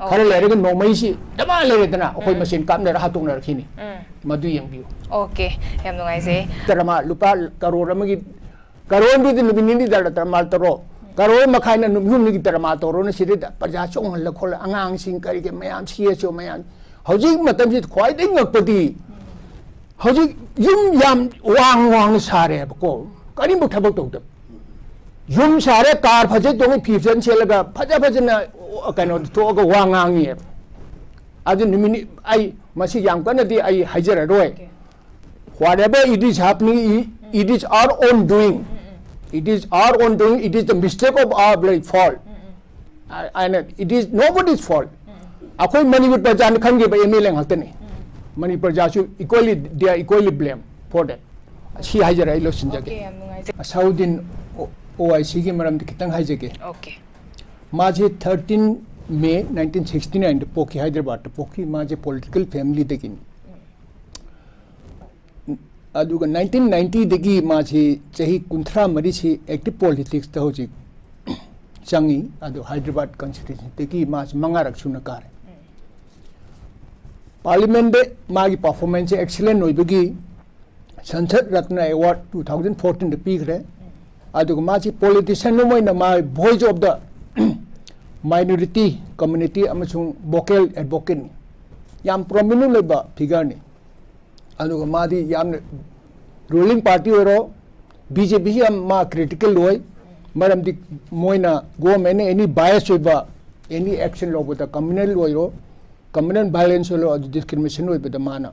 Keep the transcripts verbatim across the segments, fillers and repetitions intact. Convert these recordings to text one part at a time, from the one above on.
ꯈꯔ ꯂꯩꯔꯒ ꯅꯣꯡꯃꯩꯁꯤ ꯗꯃꯥ ꯂꯩꯔꯦꯗꯅ, ꯑꯩꯈꯣꯏ ꯃꯁꯦꯟ ꯀꯥꯞꯅꯔ ꯍꯥꯠꯇꯣꯛꯅꯔꯛꯈꯤꯅꯤ꯫ ꯃꯗꯨ ꯌꯦꯡꯕꯤꯌꯨ꯫ ꯑꯣꯀꯦ, ꯌꯥꯝ ꯅꯨꯡꯉꯥꯏꯖꯩ꯫ ꯗ꯭ꯔꯃꯥ ꯂꯨꯄꯥ ꯀꯔꯣꯔ ꯑꯃꯒꯤ, ꯀꯔꯣꯔꯗꯨꯗꯤ ꯅꯨꯃꯤꯠ ꯅꯤꯅꯤ ꯗ꯭ꯔꯃꯥ ꯇꯧꯔꯣ, ꯀꯔꯣꯔ ꯃꯈꯥꯏꯅ ꯅꯨꯃꯤꯠ ꯍꯨꯝꯅꯤꯒꯤ ꯗ꯭ꯔꯃꯥ ꯇꯧꯔꯣꯅ ꯁꯤꯗꯩꯗ ꯄ꯭ꯔꯖꯥ ꯆꯣꯡꯍꯜꯂ ꯈꯣꯠꯂ, ꯑꯉꯥꯡꯁꯤꯡ ꯀꯔꯤꯒꯤ ꯃꯌꯥꯝ ꯁꯤ ꯑꯦꯁ ꯑꯣ ꯃꯌꯥꯝ꯫ ꯍꯧꯖꯤꯛ ꯃꯇꯝꯁꯤꯗ ꯈ꯭ꯋꯥꯏꯗꯒꯤ ꯉꯛꯄꯗꯤ ꯍꯧꯖꯤꯛ ꯌꯨꯝ ꯌꯥꯝ ꯋꯥꯡ ꯋꯥꯡꯅ ꯁꯥꯔꯦꯕꯀꯣ, ꯀꯔꯤꯝꯐꯥꯎ ꯊꯕꯛ ꯇꯧꯗꯕ꯫ ꯌꯨꯝ ꯁꯥꯔꯦ, ꯀꯥꯔ ꯐꯖꯩ ꯇꯣꯡꯉꯤ, ꯐꯤ ꯐꯖꯅ ꯁꯦꯠꯂꯒ ꯐꯖ ꯐꯖꯅ ꯀꯩꯅꯣꯗ ꯊꯣꯛꯑꯒ ꯋꯥ ꯉꯥꯡꯉꯤꯑꯕ꯫ ꯑꯗꯨ ꯅꯨꯃꯤꯠ ꯅꯤ-, ꯑꯩ ꯃꯁꯤ ꯌꯥꯝ ꯀꯟꯅꯗꯤ ꯑꯩ ꯍꯥꯏꯖꯔꯔꯣꯏ꯫ Whatever it is happening, it is our own doing. It is our own doing. It is the mistake of our very fault. I, I know, it is nobody's fault. ꯑꯩꯈꯣꯏ ꯃꯅꯤꯄꯨꯔ ꯄ꯭ꯔꯖꯥꯅ ꯈꯟꯈꯤꯕ ꯑꯦꯝ ꯑꯦꯜ ꯑꯦ ꯉꯥꯛꯇꯅꯤ꯫ Manipur ꯄ꯭ꯔꯖꯥꯁꯨ equally, they are equally blamed for that. ꯁꯤ ꯍꯥꯏꯖꯔ ꯑꯩ ꯂꯣꯏꯁꯤꯟꯖꯒꯦ꯫ Okay, ꯌꯥꯝ ꯅꯨꯡꯉꯥꯏꯖꯩ꯫ ꯑꯁꯥꯎꯗꯤꯟ ꯑꯣ ꯑꯥꯏ ꯁꯤꯒꯤ ꯃꯔꯝꯗ ꯈꯤꯇꯪ ꯍꯥꯏꯖꯒꯦ꯫ ꯑꯣꯀꯦ꯫ ꯃꯥꯁꯦ thirteen May nineteen sixty nineꯗ ꯄꯣꯛꯈꯤ, ꯍꯥꯏꯗ꯭ꯔꯕꯥꯗꯇ ꯄꯣꯛꯈꯤ꯫ ꯃꯥꯁꯦ ꯄꯣꯂꯤꯇꯤꯀꯦꯜ ꯐꯦꯃꯤꯂꯤꯗꯒꯤꯅꯤ꯫ ꯑꯗꯨꯒ nineteen ninetyꯗꯒꯤ ꯃꯥꯁꯤ ꯆꯍꯤ ꯀꯨꯟꯊ꯭ꯔꯥ ꯃꯔꯤꯁꯤ ꯑꯦꯛꯇꯤꯚ ꯄꯣꯂꯤꯇꯤꯛꯁꯇ ꯍꯧꯖꯤꯛ ꯆꯪꯉꯤ꯫ ꯑꯗꯨ ꯍꯥꯏꯗ꯭ꯔꯕꯥꯗ ꯀꯟꯁꯇꯤꯇ꯭ꯋꯦꯟꯁꯤꯗꯒꯤ ꯃꯥꯁꯤ ꯃꯉꯥꯔꯛ ꯁꯨꯅ ꯀꯥꯔꯦ꯫ ꯄꯥꯔꯂꯤꯌꯥꯃꯦꯟꯗ ꯃꯥꯒꯤ ꯄꯔꯐꯣꯔꯃꯦꯟꯁꯁꯦ ꯑꯦꯛꯁꯤꯂꯦꯟ ꯑꯣꯏꯕꯒꯤ ꯁꯟꯁꯠ ꯔꯠꯅ ꯑꯦꯋꯥꯔꯗ two thousand fourteenꯗ ꯄꯤꯈ꯭ꯔꯦ꯫ ꯑꯗꯨꯒ ꯃꯥꯁꯤ ꯄꯣꯂꯤꯇꯤꯁꯤꯌꯟ ꯑꯃ ꯑꯣꯏꯅ ꯃꯥ voice of the minority community ꯑꯃꯁꯨꯡ ꯚꯣꯀꯦꯜ ꯑꯦꯗꯚꯣꯀꯦꯠꯅꯤ꯫ ꯌꯥꯝ ꯄ꯭ꯔꯣꯃꯤꯅꯦꯟ ꯑꯣꯏꯕ ꯐꯤꯒꯔꯅꯤ꯫ ꯑꯗꯨꯒ ꯃꯥꯗꯤ ꯌꯥꯝꯅ ꯔꯨꯂꯤꯡ ꯄꯥꯔꯇꯤ ꯑꯣꯏꯔꯣ, ꯕꯤ ꯖꯦ ꯄꯤꯁꯤ ꯌꯥꯝ ꯃꯥ ꯀ꯭ꯔꯤꯇꯤꯀꯦꯜ ꯑꯣꯏ꯫ ꯃꯔꯝꯗꯤ ꯃꯣꯏꯅ ꯒꯣꯚꯔꯟꯃꯦꯟꯅ ꯑꯦꯅꯤ ꯕꯥꯏꯁ ꯑꯣꯏꯕ ꯑꯦꯅꯤ ꯑꯦꯛꯁꯟ ꯂꯧꯕꯗ, ꯀꯝꯃ꯭ꯌꯨꯅꯦꯜ ꯑꯣꯏꯔꯣ, ꯀꯝꯃ꯭ꯌꯨꯅꯦꯜ ꯚꯥꯏꯑꯣꯂꯦꯟꯁ ꯑꯣꯏꯔꯣ, ꯑꯗꯨ ꯗꯤꯁꯀ꯭ꯔꯤꯃꯤꯅꯦꯁꯟ ꯑꯣꯏꯕꯗ ꯃꯥꯅ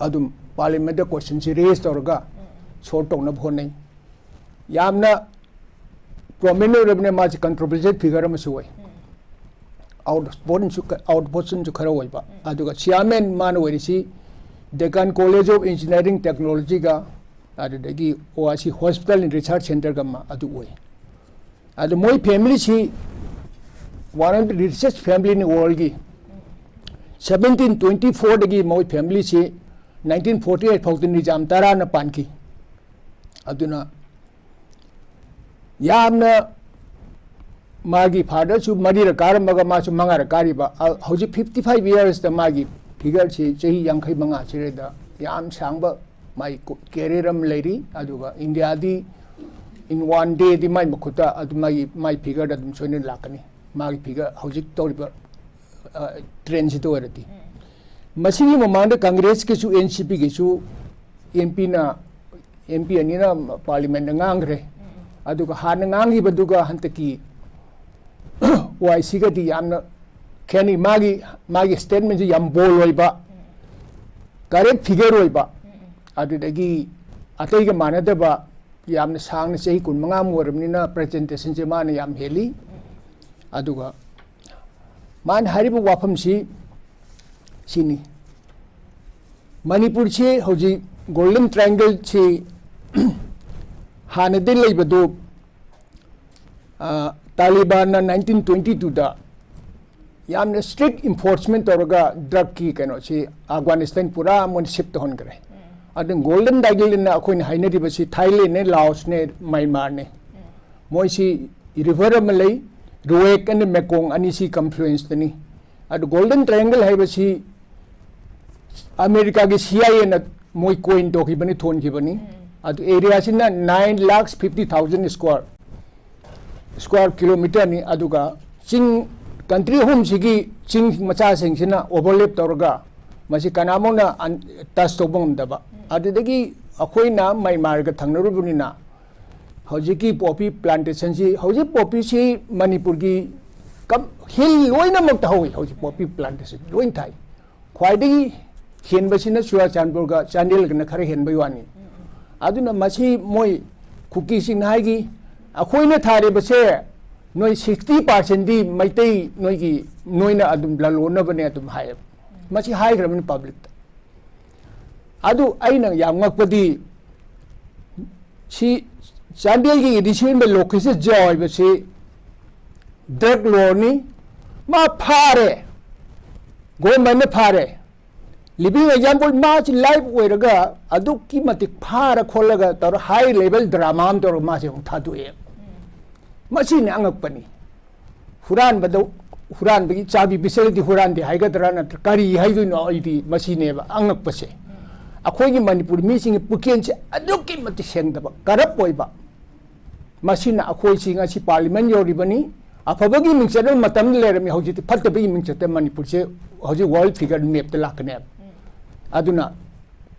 ꯑꯗꯨꯝ ꯄꯥꯔꯂꯤꯌꯥꯃꯦꯟꯗ ꯀꯣꯏꯁꯟꯁꯤ ꯔꯦꯖ ꯇꯧꯔꯒ ꯁꯣꯜꯕ ꯇꯧꯅꯕ ꯍꯣꯠꯅꯩ꯫ ꯌꯥꯝꯅ ꯄ꯭ꯔꯣꯃꯤꯅꯦꯟ ꯑꯣꯏꯔꯕꯅꯤꯅ ꯃꯥꯁꯤ ꯀꯟꯇ꯭ꯔꯣꯚꯔꯁꯤꯌꯦꯜ ꯐꯤꯒꯔ ꯑꯃꯁꯨ ꯑꯣꯏ꯫ ꯑꯥꯎꯠ ꯁ꯭ꯄꯣꯔꯠꯁꯨ ꯈꯔ ꯑꯣꯏꯕ꯫ ꯑꯗꯨꯒ ꯆꯤꯌꯥꯔꯃꯦꯟ ꯃꯥꯅ ꯑꯣꯏꯔꯤꯁꯤ ꯗꯦꯀꯥꯟ ꯀꯣꯂꯦꯖ ꯑꯣꯐ ꯏꯟꯖꯤꯅꯤꯌꯥꯔꯤꯡ ꯇꯦꯛꯅꯣꯂꯣꯖꯤꯒ ꯑꯗꯨꯗꯒꯤ ꯑꯣ I C hospital and research ꯁꯦꯟꯇꯔꯒ ꯑꯃ ꯑꯗꯨ ꯑꯣꯏ꯫ ꯑꯗꯨ ꯃꯣꯏ ꯐꯦꯃꯤꯂꯤꯁꯤ one of the richest family in the worldꯒꯤ seventeen twenty fourꯗꯒꯤ ꯃꯣꯏ ꯐꯦꯃꯤꯂꯤꯁꯤ nineteen forty eight ꯐꯥꯎꯗ ꯅꯤꯖꯥꯝ ꯇꯔꯥꯅ ꯄꯥꯟꯈꯤ꯫ ꯑꯗꯨꯅ ꯌꯥꯝꯅ ꯃꯥꯒꯤ ꯐꯥꯗꯔꯁꯨ ꯃꯔꯤꯔꯛ ꯀꯥꯔꯝꯃꯒ ꯃꯥꯁꯨ ꯃꯉꯥꯔꯛ ꯀꯥꯔꯤꯕ꯫ ꯑ, ꯍꯧꯖꯤꯛ ꯐꯤꯐꯇꯤ ꯐꯥꯏꯚ ꯏꯌꯔꯁꯇ ꯃꯥꯒꯤ ꯐꯤꯒꯔꯁꯤ ꯆꯍꯤ ꯌꯥꯡꯈꯩ ꯃꯉꯥ ꯁꯤꯗꯩꯗ ꯌꯥꯝ ꯁꯥꯡꯕ ꯃꯥꯒꯤ ꯀꯦꯔꯤꯌꯔ ꯑꯃ ꯂꯩꯔꯤ꯫ ꯑꯗꯨꯒ ꯏꯟꯗꯤꯌꯥꯗꯤ in one dayꯗꯤ ꯃꯥꯏ ꯃꯈꯨꯠꯇ ꯑꯗꯨꯝ ꯃꯥꯒꯤ, ꯃꯥꯏ ꯐꯤꯒꯔꯗ ꯑꯗꯨꯝ ꯁꯣꯏꯅ ꯂꯥꯛꯀꯅꯤ꯫ ꯃꯥꯒꯤ ꯐꯤꯒꯔ ꯍꯧꯖꯤꯛ ꯇꯧꯔꯤꯕ, ꯑ, ꯇ꯭ꯔꯦꯟꯁꯤꯗ ꯑꯣꯏꯔꯗꯤ꯫ ꯃꯁꯤꯒꯤ ꯃꯃꯥꯡꯗ ꯀꯪꯒ꯭ꯔꯦꯁꯀꯤꯁꯨ ꯑꯦꯟ ꯁꯤ ꯄꯤꯒꯤꯁꯨ ꯑꯦꯝ ꯄꯤꯅ, ꯑꯦꯝ ꯄꯤ ꯑꯅꯤꯅ ꯄꯥꯔꯂꯤꯌꯥꯃꯦꯟꯗ ꯉꯥꯡꯈ꯭ꯔꯦ꯫ ꯑꯗꯨꯒ ꯍꯥꯟꯅ ꯉꯥꯡꯈꯤꯕꯗꯨꯒ ꯍꯟꯗꯛꯀꯤ ꯋꯥꯏ ꯁꯤꯒꯗꯤ ꯌꯥꯝꯅ ꯈꯦꯠꯅꯩ꯫ ꯃꯥꯒꯤ, ꯃꯥꯒꯤ ꯁ꯭ꯇꯦꯠꯃꯦꯟꯁꯤ ꯌꯥꯝ ꯕꯣꯜ ꯑꯣꯏꯕ, ꯀꯔꯦꯛ ꯐꯤꯒꯔ ꯑꯣꯏꯕ, ꯑꯗꯨꯗꯒꯤ ꯑꯇꯩꯒ ꯃꯥꯟꯅꯗꯕ, ꯌꯥꯝꯅ ꯁꯥꯡꯅ ꯆꯍꯤ ꯀꯨꯟꯃꯉꯥꯃꯨꯛ ꯑꯣꯏꯔꯕꯅꯤꯅ ꯄ꯭ꯔꯖꯦꯟꯇꯦꯁꯟꯁꯦ ꯃꯥꯅ ꯌꯥꯝ ꯍꯦꯜꯂꯤ꯫ ꯑꯗꯨꯒ ꯃꯥꯅ ꯍꯥꯏꯔꯤꯕ ꯋꯥꯐꯝꯁꯤ ꯁꯤꯅꯤ, ꯃꯅꯤꯄꯨꯔꯁꯤ ꯍꯧꯖꯤꯛ ꯒꯣꯜꯗꯟ ꯇ꯭ꯔꯥꯏꯌꯦꯡꯒꯜꯁꯤ ꯍꯥꯟꯅꯗꯤ ꯂꯩꯕꯗꯨ, ꯑ, ꯇꯥꯂꯤꯕꯥꯟꯅ ꯅꯥꯏꯟꯇꯤꯟ ꯇ꯭ꯋꯦꯟꯇꯤ ꯇꯨꯗ ꯌꯥꯝꯅ ꯁ꯭ꯇ꯭ꯔꯤꯛ ꯏꯟꯐꯣꯔꯁꯃꯦꯟ ꯇꯧꯔꯒ ꯗ꯭ꯔꯒꯀꯤ ꯀꯩꯅꯣꯁꯤ ꯑꯐꯒꯥꯅꯤꯁꯇꯥꯟ ꯄꯨꯔꯥ ꯃꯣꯏꯅ ꯁꯤꯐ ꯇꯧꯍꯟꯈ꯭ꯔꯦ꯫ ꯑꯗꯨꯅ ꯒꯣꯜꯗꯟ ꯇ꯭ꯔꯥꯏꯌꯦꯡꯒꯜꯅ ꯑꯩꯈꯣꯏꯅ ꯍꯥꯏꯅꯔꯤꯕꯁꯤ ꯊꯥꯏꯂꯦꯟꯅꯦ, ꯂꯥꯑꯣꯁꯅꯦ, ꯃ꯭ꯌꯥꯟꯃꯥꯔꯅꯦ꯫ ꯃꯣꯏꯁꯤ ꯔꯤꯚꯔ ꯑꯃ ꯂꯩ, ꯔꯨꯋꯦꯛ ꯑꯅ ꯃꯦꯀꯣꯡ ꯑꯅꯤꯁꯤ ꯀꯟꯐ꯭ꯂꯨꯌꯦꯟꯁꯇꯅꯤ꯫ ꯑꯗꯨ ꯒꯣꯜꯗꯟ ꯇ꯭ꯔꯥꯏꯌꯦꯡꯒꯜ ꯍꯥꯏꯕꯁꯤ ꯑꯃꯦꯔꯤꯀꯥꯒꯤ ꯁꯤ ꯑꯥꯏ ꯑꯦꯅ ꯃꯣꯏ ꯀꯣꯏꯟ ꯇꯧꯈꯤꯕꯅꯤ, ꯊꯣꯟꯈꯤꯕꯅꯤ꯫ ꯑꯗꯨ ꯑꯦꯔꯤꯌꯥꯁꯤꯅ nine lakhs fifty thousand square, square kilometerꯅꯤ꯫ ꯑꯗꯨꯒ ꯆꯤꯡ, ꯀꯟꯇ꯭ꯔꯤ ꯑꯍꯨꯝꯁꯤꯒꯤ ꯆꯤꯡ ꯃꯆꯥꯁꯤꯡꯁꯤꯅ ꯑꯣꯚꯔꯂꯦꯞ ꯇꯧꯔꯒ ꯃꯁꯤ ꯀꯅꯥꯃꯨꯛꯅ ꯑꯟ-, ꯇꯆ ꯇꯧꯕ ꯉꯝꯗꯕ꯫ ꯑꯗꯨꯗꯒꯤ ꯑꯩꯈꯣꯏꯅ ꯃ꯭ꯌꯥꯟꯃꯥꯔꯒ ꯊꯪꯅꯔꯨꯕꯅꯤꯅ ꯍꯧꯖꯤꯛꯀꯤ ꯄꯣꯄꯤ ꯄ꯭ꯂꯥꯟꯇꯦꯁꯟꯁꯤ, ꯍꯧꯖꯤꯛ ꯄꯣꯄꯤꯁꯤ ꯃꯅꯤꯄꯨꯔꯒꯤ ꯀꯝ-, ꯍꯤꯜ ꯂꯣꯏꯅꯃꯛꯇ ꯍꯧꯏ꯫ ꯍꯧꯖꯤꯛ ꯄꯣꯄꯤ ꯄ꯭ꯂꯥꯟꯇꯦꯁꯟ ꯂꯣꯏ ꯊꯥꯏ꯫ ꯈ꯭ꯋꯥꯏꯗꯒꯤ ꯍꯦꯟꯕꯁꯤꯅ ꯆꯨꯔꯥꯆꯥꯟꯄꯨꯔꯒ ꯆꯥꯟꯗꯦꯜꯒꯅ ꯈꯔ ꯍꯦꯟꯕꯩ ꯋꯥꯅꯤ꯫ ꯑꯗꯨꯅ ꯃꯁꯤ ꯃꯣꯏ ꯀꯨꯀꯤꯁꯤꯡꯅ ꯍꯥꯏꯈꯤ, "ꯑꯩꯈꯣꯏꯅ ꯊꯥꯔꯤꯕꯁꯦ ꯅꯣꯏ sixty percentꯗꯤ ꯃꯩꯇꯩ ꯅꯣꯏꯒꯤ, ꯅꯣꯏꯅ ꯑꯗꯨꯝ ꯂꯂꯣꯟꯅꯕꯅꯦ" ꯑꯗꯨꯝ ꯍꯥꯏꯌꯦꯕ꯫ ꯃꯁꯤ ꯍꯥꯏꯈ꯭ꯔꯕꯅꯤ ꯄꯕ꯭ꯂꯤꯛꯇ꯫ ꯑꯗꯨ ꯑꯩꯅ ꯌꯥꯝ ꯉꯛꯄꯗꯤ, ꯁꯤ ꯆꯥꯟꯗꯦꯜꯒꯤ ꯑꯦ ꯗꯤ ꯁꯤ ꯑꯣꯏꯕ ꯂꯣꯀꯦꯁꯟ ꯖꯤꯌꯥ ꯍꯥꯏꯕꯁꯤ ꯗ꯭ꯔꯒ ꯂꯣꯔꯅꯤ, ꯃꯥ ꯐꯥꯔꯦ, ꯒꯣꯚꯔꯟꯃꯦꯟꯠꯅ ꯐꯥꯔꯦ꯫ ꯂꯤꯚꯤꯡ ꯑꯦꯛꯖꯥꯝꯄꯜ, ꯃꯥꯁꯤ ꯂꯥꯏꯐ ꯑꯣꯏꯔꯒ ꯑꯗꯨꯛꯀꯤ ꯃꯇꯤꯛ ꯐꯥꯔ ꯈꯣꯠꯂꯒ ꯇꯧꯔ ꯍꯥꯏ ꯂꯦꯚꯦꯜ ꯗ꯭ꯔꯃꯥ ꯑꯃ ꯇꯧꯔꯒ ꯃꯥꯁꯦ ꯑꯃꯨꯛ ꯊꯥꯗꯣꯛꯑꯦ꯫ ꯃꯁꯤꯅꯤ ꯑꯉꯛꯄꯅꯤ꯫ ꯍꯨꯔꯥꯟꯕꯗ ꯍꯨꯔꯥꯟꯕꯒꯤ ꯆꯥꯕꯤ ꯄꯤꯁꯜꯂꯗꯤ ꯍꯨꯔꯥꯟꯗꯦ ꯍꯥꯏꯒꯗ꯭ꯔꯥ, ꯅꯠꯇ꯭ꯔ ꯀꯔꯤ ꯍꯥꯏꯗꯣꯏꯅꯣ? ꯑꯩꯗꯤ ꯃꯁꯤꯅꯦꯕ ꯑꯉꯛꯄꯁꯦ꯫ ꯑꯩꯈꯣꯏꯒꯤ ꯃꯅꯤꯄꯨꯔ ꯃꯤꯁꯤꯡꯒꯤ ꯄꯨꯛꯆꯦꯜꯁꯦ ꯑꯗꯨꯛꯀꯤ ꯃꯇꯤꯛ ꯁꯦꯡꯗꯕ, ꯀꯔꯞ ꯑꯣꯏꯕ, ꯃꯁꯤꯅ ꯑꯩꯈꯣꯏꯁꯤ ꯉꯁꯤ ꯄꯥꯔꯂꯤꯌꯥꯃꯦꯟ ꯌꯧꯔꯤꯕꯅꯤ꯫ ꯑꯐꯕꯒꯤ ꯃꯤꯡꯆꯠ ꯑꯃ ꯃꯇꯝꯗ ꯂꯩꯔꯝꯃꯤ, ꯍꯧꯖꯤꯛꯇꯤ ꯐꯠꯇꯕꯒꯤ ꯃꯤꯡꯆꯠꯇ ꯃꯅꯤꯄꯨꯔꯁꯦ ꯍꯧꯖꯤꯛ ꯋꯥꯔꯜ ꯐꯤꯒꯔ ꯃꯦꯞꯇ ꯂꯥꯛꯀꯅꯦꯕ꯫ ꯑꯗꯨꯅ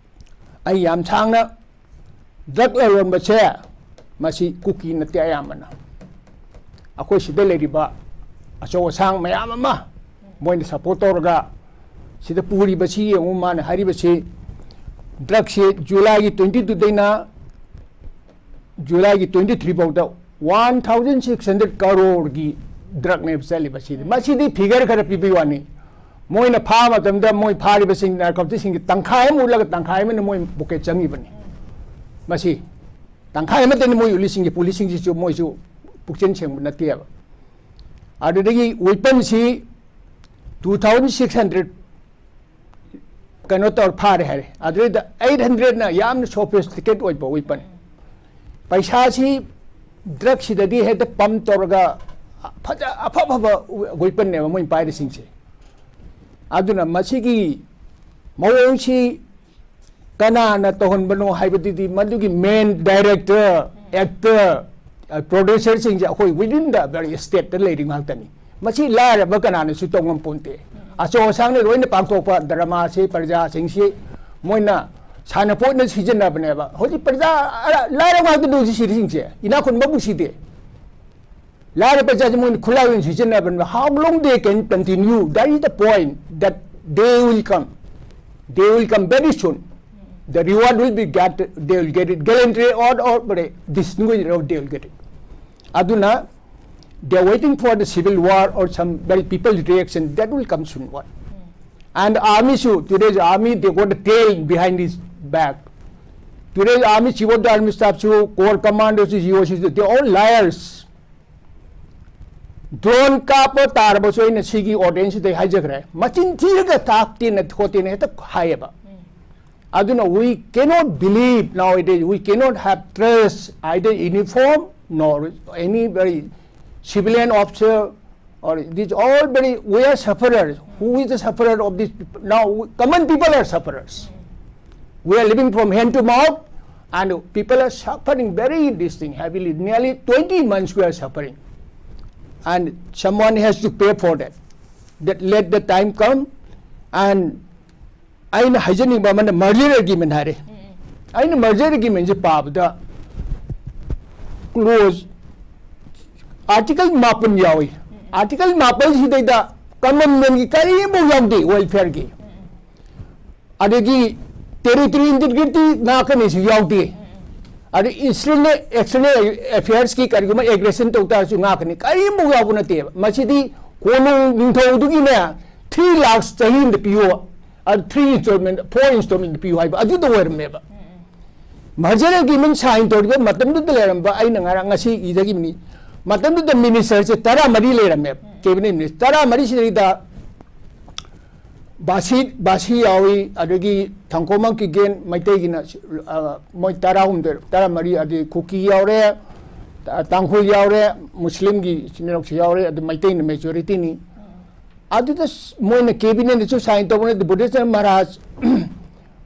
ꯑꯩ ꯌꯥꯝ ꯁꯥꯡꯅ, ꯗ꯭ꯔꯒ ꯂꯂꯣꯟꯕꯁꯦ ꯃꯁꯤ ꯀꯨꯀꯤ ꯅꯠꯇꯦ, ꯑꯌꯥꯝꯕꯅ ꯑꯩꯈꯣꯏ ꯁꯤꯗ ꯂꯩꯔꯤꯕ ꯑꯆꯧ ꯑꯁꯥꯡ ꯃꯌꯥꯝ ꯑꯃ ꯃꯣꯏꯅ ꯁꯞꯄꯣꯔꯠ ꯇꯧꯔꯒ ꯁꯤꯗ ꯄꯨꯔꯤꯕꯁꯤ ꯌꯦꯡꯉꯨ꯫ ꯃꯥꯅ ꯍꯥꯏꯔꯤꯕꯁꯤ ꯗ꯭ꯔꯒꯁꯤ ꯖꯨꯂꯥꯏꯒꯤ ꯇ꯭ꯋꯦꯟꯇꯤ ꯇꯨꯗꯩꯅ ꯖꯨꯂꯥꯏꯒꯤ ꯇ꯭ꯋꯦꯟꯇꯤ ꯊ꯭ꯔꯤ ꯐꯥꯎꯗ ꯋꯥꯟ ꯊꯥꯎꯖꯟ ꯁꯤꯛꯁ ꯍꯟꯗ꯭ꯔꯦꯠ ꯀꯔꯣꯔꯒꯤ ꯗ꯭ꯔꯒꯅꯦꯕ ꯆꯠꯂꯤꯕꯁꯤꯗꯤ꯫ ꯃꯁꯤꯗꯤ ꯐꯤꯒꯔ ꯈꯔ ꯄꯤꯕꯒꯤ ꯋꯥꯅꯤ꯫ ꯃꯣꯏꯅ ꯐꯥꯕ ꯃꯇꯝꯗ ꯃꯣꯏ ꯐꯥꯔꯤꯕꯁꯤꯡ ꯅꯥꯔꯀꯣꯇꯤꯛꯁꯤꯡꯒꯤ ꯇꯪꯈꯥꯏ ꯑꯃ ꯎꯠꯂꯒ ꯇꯪꯈꯥꯏ ꯑꯃꯅ ꯃꯣꯏ ꯄꯣꯀꯦꯠ ꯆꯪꯉꯤꯕꯅꯤ꯫ ꯃꯁꯤ ꯇꯪꯈꯥꯏ ꯑꯃꯠꯇꯅꯤ ꯃꯣꯏ ꯎꯠꯂꯤꯁꯤꯡꯁꯤ, ꯄꯨꯂꯤꯁꯁꯤꯡꯁꯤꯁꯨ ꯃꯣꯏꯁꯨ ꯄꯨꯛꯆꯦꯜ ꯁꯦꯡꯕ ꯅꯠꯇꯦꯕ꯫ ꯑꯗꯨꯗꯒꯤ ꯋꯦꯄꯟꯁꯤ ꯇꯨ ꯊꯥꯎꯖꯟ ꯁꯤꯛꯁ ꯍꯟꯗ꯭ꯔꯦꯠ ꯀꯩꯅꯣ ꯇꯧꯔ ꯐꯥꯔꯦ ꯍꯥꯏꯔꯦ꯫ ꯑꯗꯨꯗꯩꯗ ꯑꯩꯠ ꯍꯟꯗ꯭ꯔꯦꯠꯅ ꯌꯥꯝꯅ ꯁꯣꯐꯤꯁꯇꯤꯀꯦꯠ ꯑꯣꯏꯕ ꯋꯦꯄꯟ꯫ ꯄꯩꯁꯥꯁꯤ ꯗ꯭ꯔꯒꯁꯤꯗꯗꯤ ꯍꯦꯛꯇ ꯄꯝ ꯇꯧꯔꯒ ꯐꯖ ꯑꯐ ꯑꯐꯕ ꯋꯦꯄꯟꯅꯦꯕ ꯃꯣꯏꯅ ꯄꯥꯏꯔꯤꯁꯤꯡꯁꯦ꯫ ꯑꯗꯨꯅ ꯃꯁꯤꯒꯤ ꯃꯑꯣꯡꯁꯤ ꯀꯅꯥꯅ ꯇꯧꯍꯟꯕꯅꯣ ꯍꯥꯏꯕꯗꯨꯗꯤ ꯃꯗꯨꯒꯤ ꯃꯦꯟ ꯗꯥꯏꯔꯦꯛꯇꯔ, ꯑꯦꯛꯇꯔ, ꯄ꯭ꯔꯣꯗ꯭ꯌꯨꯁꯔꯁꯤꯡꯁꯦ ꯑꯩꯈꯣꯏ within the very stateꯇ ꯂꯩꯔꯤ ꯉꯥꯛꯇꯅꯤ꯫ ꯃꯁꯤ ꯂꯥꯏꯔꯕ ꯀꯅꯥꯅꯁꯨ ꯇꯧ ꯉꯝꯄꯣꯟꯇꯦ꯫ ꯑꯆꯧ ꯑꯁꯥꯡꯅ ꯂꯣꯏꯅ ꯄꯥꯡꯊꯣꯛꯄ ꯗ꯭ꯔꯃꯥꯁꯤ ꯄ꯭ꯔꯖꯥꯁꯤꯡꯁꯤ ꯃꯣꯏꯅ ꯁꯥꯟꯅꯄꯣꯠꯅ ꯁꯤꯖꯤꯟꯅꯕꯅꯦꯕ꯫ ꯍꯧꯖꯤꯛ ꯄ꯭ꯔꯖꯥ ꯂꯥꯏꯔꯕ ꯉꯥꯛꯇꯅꯤ ꯍꯧꯖꯤꯛ ꯁꯤꯔꯤꯁꯤꯡꯁꯦ, ꯏꯅꯥꯛ ꯈꯨꯟꯕꯕꯨ ꯁꯤꯗꯦ꯫ ꯂꯥꯏꯔꯕ ꯄ꯭ꯔꯖꯥꯁꯦ ꯃꯣꯏꯅ ꯈꯨꯠꯂꯥꯏ ꯑꯣꯏꯅ ꯁꯤꯖꯤꯟꯅꯕꯅꯦꯕ꯫ How long they can continue? That is the point, that they will come. They will come very soon. The reward will be get, they will get it. Gallantry or, or distinguished, they will get it. ꯑꯗꯨꯅ, they are waiting for the civil war or some very people's reaction. That will come soon. What? And army too, today's army, they got a tail behind his back. Today's army, chief of the army staff too, corps commanders too, G O Cs too, they are all liars. Drone ꯀꯥꯞꯄ ꯇꯥꯔꯕꯁꯨ ꯑꯩꯅ ꯁꯤꯒꯤ audienceꯁꯤꯗ ꯍꯥꯏꯖꯈ꯭ꯔꯦ, ꯃꯆꯤꯟ ꯊꯤꯔꯒ ꯇꯥꯛꯇꯦꯅ ꯈꯣꯠꯇꯦꯅ ꯍꯦꯛꯇ ꯍꯥꯏꯌꯦꯕ꯫ ꯑꯗꯨꯅ we cannot believe nowadays, we cannot have trust either uniform nor any very civilian officer Or these all very, we are sufferers. Who is the sufferer of this? Now, we- common people are sufferers. We are living from hand to mouth, and people are suffering very this thing heavily. Nearly twenty months we are suffering. And someone has to pay for that. That let the time come, and ꯑꯩꯅ ꯍꯥꯏꯖꯅꯤꯡꯕ ꯑꯃꯅ merger agreement ꯍꯥꯏꯔꯦ꯫ ꯑꯩꯅ merger agreement ꯁꯦ ꯄꯥꯕꯗ clause article ꯃꯥꯄꯟ ꯌꯥꯎꯏ꯫ Article ꯃꯥꯄꯟꯁꯤꯗꯩꯗ common man ꯒꯤ ꯀꯔꯤꯝꯐꯥꯎ ꯌꯥꯎꯗꯦ welfare ꯒꯤ꯫ ꯑꯗꯒꯤ territory integrity ꯉꯥꯛꯀꯅꯤꯁꯨ ꯌꯥꯎꯗꯦ꯫ ꯑꯗꯩ internal external affairs ꯀꯤ ꯀꯔꯤꯒꯨꯝꯕ aggression ꯇꯧ ꯇꯥꯔꯁꯨ ꯉꯥꯛꯀꯅꯤ꯫ ꯀꯔꯤꯝꯐꯥꯎ ꯌꯥꯎꯕ ꯅꯠꯇꯦꯕ꯫ ꯃꯁꯤꯗꯤ ꯀꯣꯅꯨꯡ ꯅꯤꯡꯊꯧꯗꯨꯒꯤꯅꯦ three lakhs ꯆꯍꯤ ꯑꯃꯗ ꯄꯤꯌꯣ꯫ ꯑꯗꯨ three installment, four installment ꯄꯤꯌꯨ ꯍꯥꯏꯕ ꯑꯗꯨꯗ ꯑꯣꯏꯔꯝꯃꯦꯕ꯫ Merger agreement sign ꯇꯧꯔꯤꯕ ꯃꯇꯝꯗꯨꯗ ꯂꯩꯔꯝꯕ, ꯑꯩꯅ ꯉꯔꯥꯡ ꯉꯁꯤ ꯏꯖꯈꯤꯕꯅꯤ, ꯃꯇꯝꯗꯨꯗ minister ꯁꯦ ꯇꯔꯥꯃꯔꯤ ꯂꯩꯔꯝꯃꯦꯕ꯫ Cabinet minister ꯇꯔꯥꯃꯔꯤꯁꯤꯗꯩꯗ ꯕꯥꯁꯤ, ꯕꯥꯁꯤ ꯌꯥꯎꯏ, ꯑꯗꯒꯤ ꯊꯪꯈꯣꯃꯝ ꯀꯤꯒꯦꯟ ꯃꯩꯇꯩꯒꯤꯅ, ꯑ, ꯃꯣꯏ ꯇꯔꯥꯍꯨꯝꯗꯣꯏ, ꯇꯔꯥꯃꯔꯤ, ꯑꯗꯩ ꯀꯨꯀꯤ ꯌꯥꯎꯔꯦ, ꯇꯥ-, ꯇꯥꯡꯈꯨꯜ ꯌꯥꯎꯔꯦ, ꯃꯨꯁꯂꯤꯝꯒꯤ ꯏꯆꯤꯟ ꯏꯅꯥꯎꯁꯨ ꯌꯥꯎꯔꯦ, ꯑꯗꯨ ꯃꯩꯇꯩꯅ majority ꯅꯤ꯫ ꯑꯗꯨꯗ ꯁ-, ꯃꯣꯏꯅ cabinet ꯁꯨ sign ꯇꯧꯕ ꯅꯠꯇꯦ, ꯕꯨꯙꯤꯁ꯭ꯠ ꯃꯍꯥꯔꯥꯖ